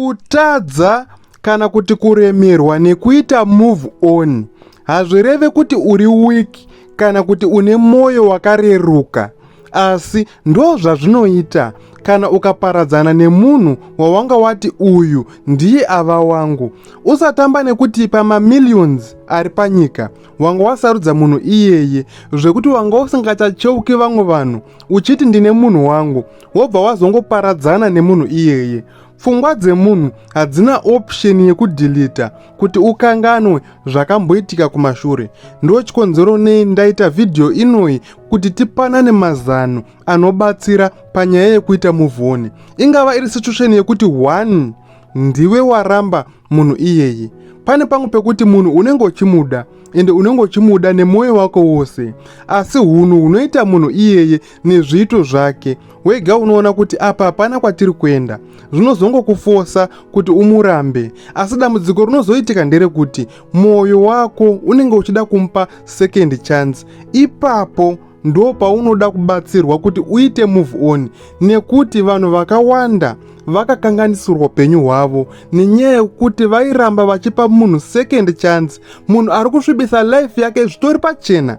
Kutadza kana kuti kuremerwa nekuita move on hazvireve kuti uri weak kana kuti une mwoyo wakareruka, asi ndo zvazvinoita kana ukaparadzana nemunhu wawanga wati uyu ndiye ava wangu. Usatamba nekuti pamamillions ari panyika wanga wasarudza munhu iyeye zvekuti wanga usingachacheuki vamwe vanhu uchiti ndine munhu wangu, wobva wazongoparadzana nemunhu iyeye. Pfungwa dzemunhu hadzina option yekudhilita kuti ukanganwe zvakamboitika kumashure. Ndochikonzero nei ndaita vhidhiyo inoyi kuti tipanane mazano anobatsira panyaya yekuita move on. Ingava iri situation yekuti one ndiwe waramba munhu iyeye. Pane pamwe pekuti munhu unenge uchimuda ende unenge uchimuda nemwoyo wako wose, asi hunhu hunoita munhu iyeye nezviito zvake wega unoona kuti apa hapana kwatiri kuenda, zvinozongokufosa kuti umurambe. Asi dambudziko rinozoitika nderekuti mwoyo wako unenge uchida kumupa second chance. Ipapo ndo paunoda kubatsirwa kuti uite move on, nekuti vanhu vakawanda vakakanganisirwa upenyu hwavo nenyaya yekuti vairamba vachipa munhu second chance, munhu ari kusvibisa life yake zvitori pachena,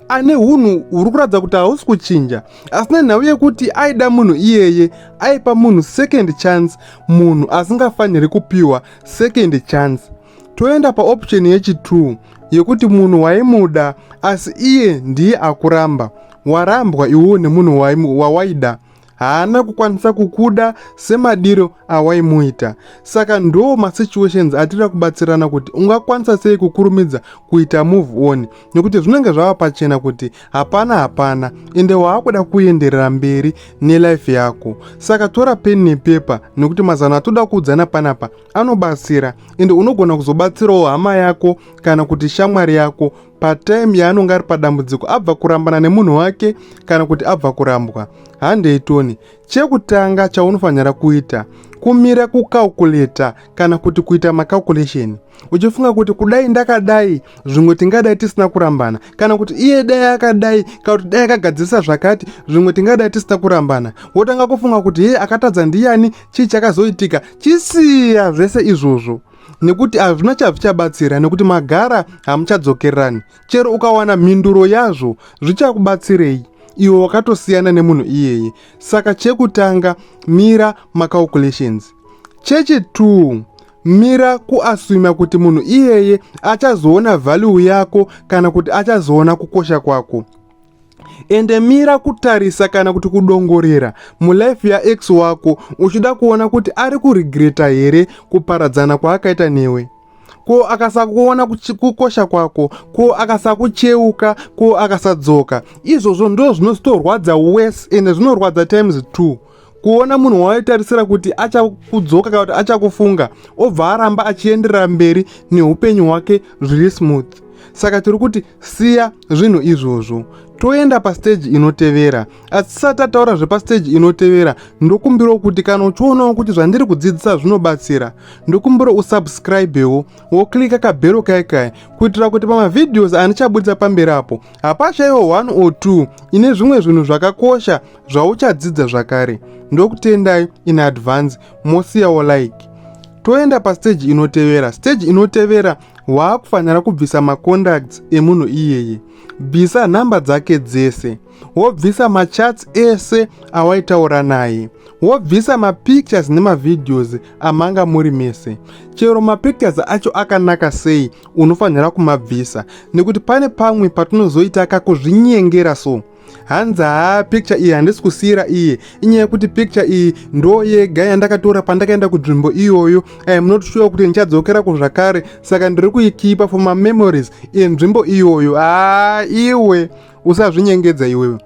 ane hunhu huri kuratidza kuti hausi kuchinja, asi nenhau yekuti aida munhu iyeye aipa munhu second chance, munhu asingafaniri kupiwa second chance. Toenda paoption yechi2 yekuti munhu waimuda asi iye ndiye akuramba. Warambwa iwewo nemunhu wawaida, haana kukwanisa kukuda semadiro awaimuita. Saka ndo masituations atiri kubatsirana kuti ungakwanisa sei kukurumidza kuita move on, nekuti zvinenge zvava pachena kuti hapana hapana, ende waakuda kuenderera mberi nelife yako. Saka tora peni nepepa, nekuti mazano atoda kuudzana panapa anobatsira, ende unogona kuzobatsirawo hama yako kana kuti shamwari yako patime yaanonge ari padambudziko, abva kurambana nemunhu wake kana kuti abva kurambwa. Handei toni. Chekutanga chaunofanira kuita kumira kucalculata kana kuti kuita macalculation uchifunga kuti kudai ndakadai zvimwe tingadai tisina kurambana, kana kuti iye dai akadai, kana kuti dai akagadzirisa zvakati zvimwe tingadai tisina kurambana. Wotanga kufunga kuti heye, akatadza ndiyani, chii chakazoitika. Chisiya zvese izvozvo, nekuti hazvina chazvichabatsira, nekuti magara hamuchadzokererani. Chero ukawana mhinduro yazvo, zvichakubatsirei iwe wakatosiyana nemunhu iyeye? Saka chekutanga, mira macalculations. Chechi2, mira kuasuma kuti munhu iyeye achazoona value yako kana kuti achazoona kukosha kwako. Ende mira kutarisa kana kuti kudongorera mulife yaex wako uchida kuona kuti ari kuregreta here kuparadzana kwaakaita newe. Ko akasakuona kukosha kwako? Ko akasakucheuka? Ko akasadzoka? Izvozvo ndo zvinozotorwadza worse, ende zvinorwadza times 2, kuona munhu wawaitarisira kuti achakudzoka kana kuti achakufunga obva aramba achienderera mberi neupenyu hwake zviri smooth. Saka tiri kuti siya zvinhu izvozvo, toenda pastage inotevera. Asi tisati tataura zvepastage inotevera, ndokumbirawo kuti kana uchionawo kuti zvandiri kudzidzisa zvinobatsira, ndokumbira usubscribewo, woklika kabhero kai kai, kuitira kuti pamavideos andichabudisa pamberi apo hapashaiwo 1 or 2 ine zvimwe zvinhu zvakakosha zvauchadzidza zvakare. Ndokutendai in advance, mosiyawo like. Toenda pastage inotevera. Stage inotevera, waakufanira kubvisa macontacts emunhu iyeye. Bvisa nhamba dzake dzese, wobvisa machats ese awaitaura naye, wobvisa mapictures nemavideos amanga muri mese. Chero mapictures acho akanaka sei, unofanira kumabvisa, nekuti pane pamwe patinozoita kakuzvinyengera. So hanzi, haa, picture iyi handisi kusiyira iye, inyaya yekuti picture iyi ndo yega yandakatora pandakaenda kunzvimbo iyoyo. I am not sure kuti ndichadzokera kuzvakare, saka ndiri kuikipa for mamemories enzvimbo iyoyo. Haa, iwe usazvinyengedza iwewe,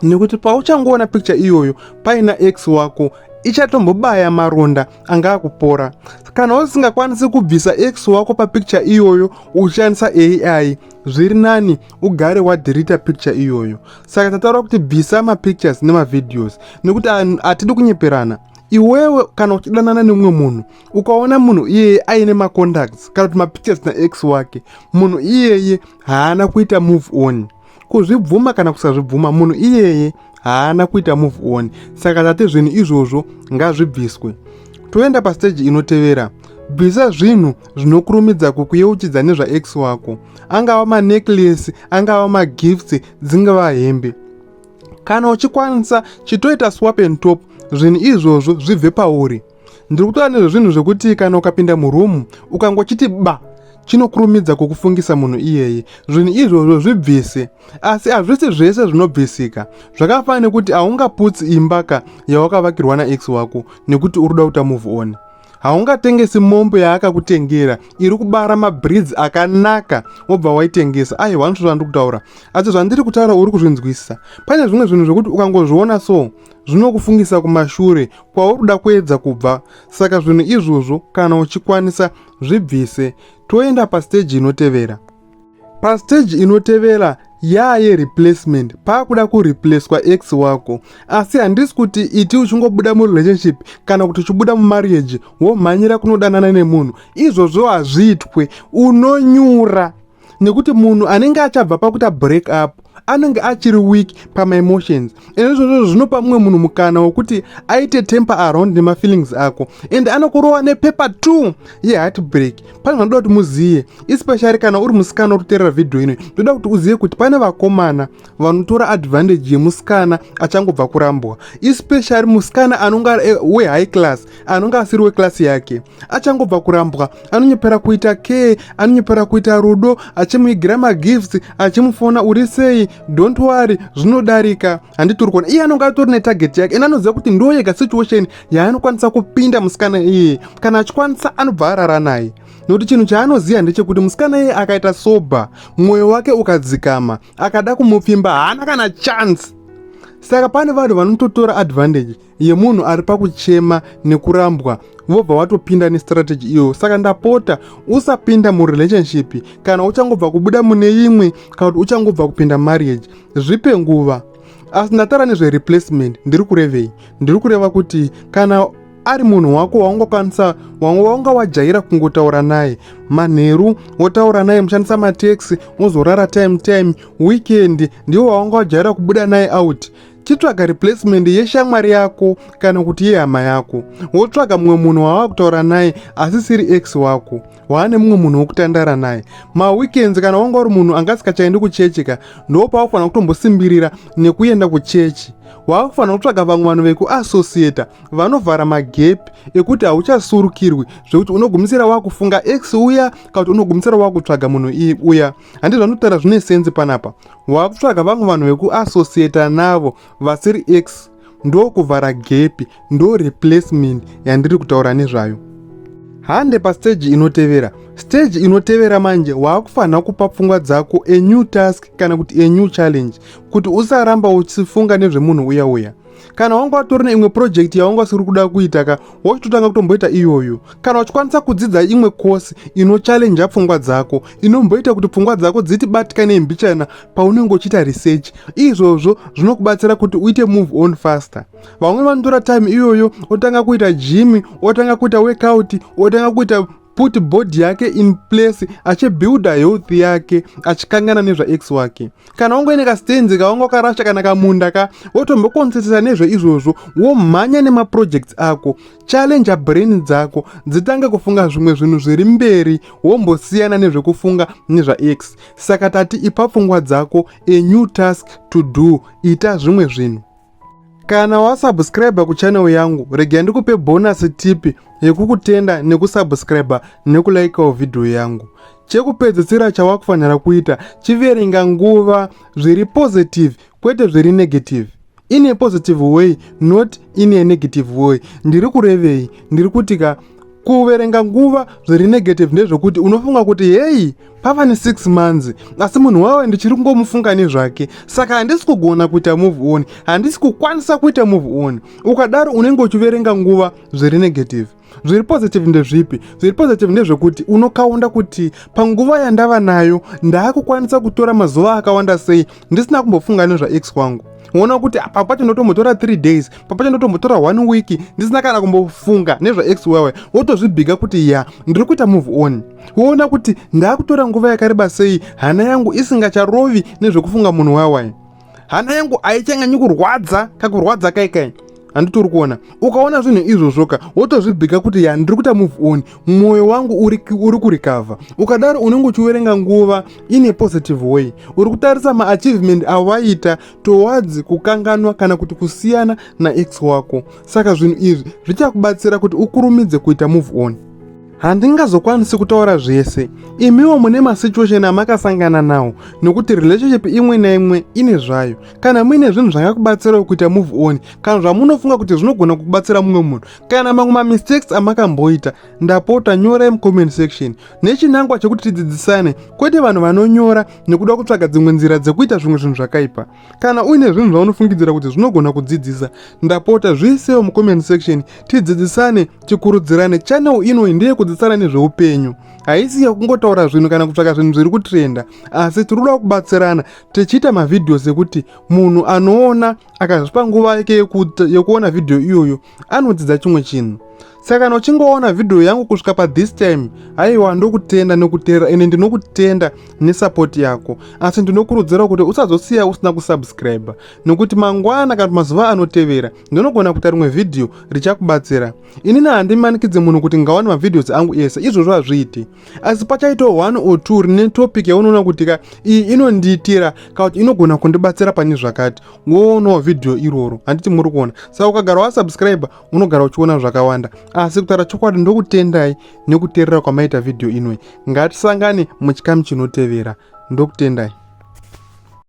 nekuti pauchangoona picture iyoyo paina ex wako, ichatombobaya maronda anga akupora. Kana usingakwanisi kubvisa ex wako papicture iyoyo uchishandisa AI, zviri nani ugare wadhirita picture iyoyo. Saka tataura kuti bvisa mapictures nemavideos, nekuti hatidi kunyeperana. Iwewe kana uchidanana nemumwe munhu, ukaona munhu iyeye aine macontacts kana kuti mapictures naex wake, munhu iyeye haana kuita move on. Kuzvibvuma kana kusazvibvuma, munhu iyeye haana kuita move on. Saka tati zvinhu izvozvo ngazvibviswe. Toenda pastage inotevera. Bvisa zvinhu zvinokurumidza kukuyeuchidza nezvaex wako, angava manecklace, angava magifts, dzingava hembe. Kana uchikwanisa, chitoita swap and top, zvinhu izvozvo zvibve pauri. Ndiri kutaura nezvezvinhu zvekuti kana ukapinda murumu ukangochiti ba, chinokurumidza kukufungisa munhu iyeye. Zvinhu izvozvo zvibvise. Asi hazvisi zvese zvinobvisika. Zvakafanana nekuti haungaputsi imba ka yawakavakirwa naex wako nekuti uri kuda kuita move on. Haungatengesi mombe yaakakutengera iri kubara mabreeds akanaka wobva waitengesa. Aiwa, ndizvo zvandiri kutaura. Asi zvandiri kutaura uri kuzvinzwisisa. Pane zvimwe zvinhu zvekuti ukangozviona so zvinokufungisa kumashure kwauri kuda kuedza kubva. Saka zvinhu izvozvo kana uchikwanisa zvibvise. Toenda pastage inotevera. Pastage inotevera yaye replacement, paakuda kureplacwa ex wako. Asi handisi kuti iti uchingobuda murelationship kana kuti uchibuda mumarriage womhanyira kunodanana nemunhu. Izvozvo hazviitwe, unonyura. Nekuti munhu anenge achabva pakuita break up anenge achiri weak pamaemotions, and izvozvo zvinopa mumwe munhu mukana wekuti aite temper around nemafeelings ako, and anokurova nepaper 2 yeheartbreak. Pane zvanoda kuti muziye, especially kana uri musikana uri kuteerera vhidhiyo ino, ndoda kuti uzive kuti pane vakomana vanotora advantage yemusikana achangobva kurambwa, especially musikana anonga wehigh class, anonga asiri weclass yake, achangobva kurambwa. Anonyepera kuita care, anonyepera kuita rudo, achimuigira magifts, achimufona, "Uri sei? Don't worry, zvinodarika." Handiti uri kuona, iye anonga atori netarget yake, ende anoziva kuti ndo yega situation yaanokwanisa kupinda musikana iyeye. Kana achikwanisa, anobva arara naye, nokuti chinhu chaanoziva ndechekuti musikana iyeye akaita sober, mwoyo wake ukadzikama, akada kumupfimba, haana kana chance. Saka pane vanhu vanototora advantage yemunhu ari pakuchema nekurambwa, vobva watopinda nestrategy iyoyo. Saka ndapota, usapinda murelationship kana uchangobva kubuda mune imwe kana kuti uchangobva kupinda marriage. Zvipe nguva. Asi ndataura nezvereplacement, ndiri kurevei? Ndiri kureva kuti kana ari munhu wako waungakwanisa, waunga wajaira kungotaura naye manheru, wotaura naye mushandisa matexts, wozorara time time, weekend ndiwo waunga wajaira kubuda naye out, chitsvaga replacement yeshamwari yako kana kuti yehama yako. Wotsvaga mumwe munhu wawava kutaura naye asisiri ex wako, waane mumwe munhu wokutandara naye maweekends. Kana wanga uri munhu anga asikachaendi kuchechi ka, ndo paufanira kutombosimbirira nekuenda kuchechi. Waakufanira kutsvaga vamwe vanhu vekuassociata vanovhara magaps ekuti hauchasurukirwi zvekuti unogumisira wakufunga ex uya kana kuti unogumisira wakutsvaga munhu uya. Handi zvanotaura zvine sense panapa? Waakutsvaga vamwe vanhu vekuassociata navo vasiri ex, ndokuvhara gap, ndo replacement yandiri kutaura nezvayo. Hande pastage inotevera. Stage inotevera manje, waakufanira kupa pfungwa dzako a new task kana kuti a new challenge, kuti usaramba uchifunga nezvemunhu uya uya. Kana wanga watori neimwe project yaunga usiri kuda kuita ka, wachitotanga kutomboita iyoyo. Kana uchikwanisa kudzidza imwe kosi inochallenge pfungwa dzako, inomboita kuti pfungwa dzako dziti batikane mbichana paunenge uchiita research, izvozvo zvinokubatsira kuti uite move on faster. Vamwe vanotora time iyoyo, otanga kuita gym, otanga kuita workout, otanga kuita put body yake in place, achibuilda health yake, achikangana nezvaex wake. Kana wangoine kastenzi kawanga wakarasha kana kamunda ka, wotomboconcentrata nezveizvozvo, womhanya nemaprojects ako. Challenge brain dzako dzitange kufunga zvimwe zvinhu zviri mberi, wombosiyana nezvekufunga nezvaex. Saka tati ipa pfungwa dzako a new task to do, ita zvimwe zvinhu. Kana wasubscribe kuchannel yangu, regai ndikupe bonus tip yekukutenda nekusubscribe nekulikewo vhidhiyo yangu. Chekupedzisira chawakufanira kuita, chiverenga nguva zviri positive, kwete zviri negative, in a positive way, not in a negative way. Ndiri kurevei? Ndiri kuti ka, kuverenga nguva zviri negative ndezvekuti unofunga kuti, "Hei, pava ne6 months, asi munhu wawe ndichiri kungomufunga nezvake, saka handisi kugona kuita move on, handisi kukwanisa kuita move on." Ukadaro unenge uchiverenga nguva zviri negative. Zviri positive ndezvipi? Zviri positive ndezvekuti unokaunda kuti panguva yandava nayo, ndaakukwanisa kutora mazuva akawanda sei ndisina kumbofunga nezvaex wangu. Uona kuti apa pacho ndotombotora 3 days, papacho ndotombotora 1 week ndisina kana kumbofunga nezvaex wewe. Wotozvibhiga kuti, "Ya, ndiri kuita move on." Woona kuti ndaakutora nguva yakareba sei hana yangu isingacharovi nezvekufunga munhu wawai, hana yangu haichanyanyi kurwadza kakurwadza kaikai. Handiti uri kuona? Ukaona zvinhu izvozvoka, wotozvibhika kuti ya, ndiri kuita move on, mwoyo wangu uri kurecover. Ukadaro unenge uchiverenga nguva ine positive way. Uri kutarisa maachievement awaita towards kukanganwa kana kuti kusiyana naex wako. Saka zvinhu izvi zvichakubatsira kuti ukurumidze kuita move on. Handingazokwanisi kutaura zvese. Imiwo mune masituation amakasangana nawo, nekuti relationship imwe naimwe ine zvayo. Kana muine zvinhu zvangakubatsirawo kuita move on, kana zvamunofunga kuti zvinogona kubatsira mumwe munhu, kana mamwe mamistakes amakamboita, ndapota nyorai mucomment section nechinangwa chekuti tidzidzisane, kwete vanhu vanonyora nekuda kutsvaga dzimwe nzira dzekuita zvimwe zvinhu zvakaipa. Kana uine zvinhu zvaunofungidzira kuti zvinogona kudzidzisa, ndapota zviisewo mucomment section, tidzidzisane, tikurudzirane. Channel ino ndeyekudzidzisana nezveupenyu, haisi yekungotaura zvinhu kana kutsvaka zvinhu zviri kutrenda, asi tiri kuda kubatsirana tichiita mavideos ekuti munhu anoona akazvipa nguva yake yekuona vhidhiyo iyoyo anodzidza chimwe chinhu. Saka kana uchingoona vhidhiyo yangu kusvika pathis time, haiwa, ndokutenda nekuteerera, ende ndinokutenda nesapoti yako. Asi ndinokurudzira kuti usazosiya usina kusubscribe, nekuti mangwana kana mazuva anotevera ndinogona kuita rimwe vhidhiyo richakubatsira. Inini handimanikidze munhu kuti ngawane mavideos angu ese, izvozvo hazviiti, asi pachaitawo one or two rine topic yaunoona kuti ka, iyi inondiitira kana kuti inogona kundibatsira pane zvakati, woonawo vhidhiyo iroro. Handiti muri kuona? Saka ukagara wasubscribe, unogara uchiona zvakawanda. Asi kutaura chokwadi, ndokutendai nekuteerera kwamaita vhidhiyo inoi. Ngatisangane muchikamu chinotevera. Ndokutendai.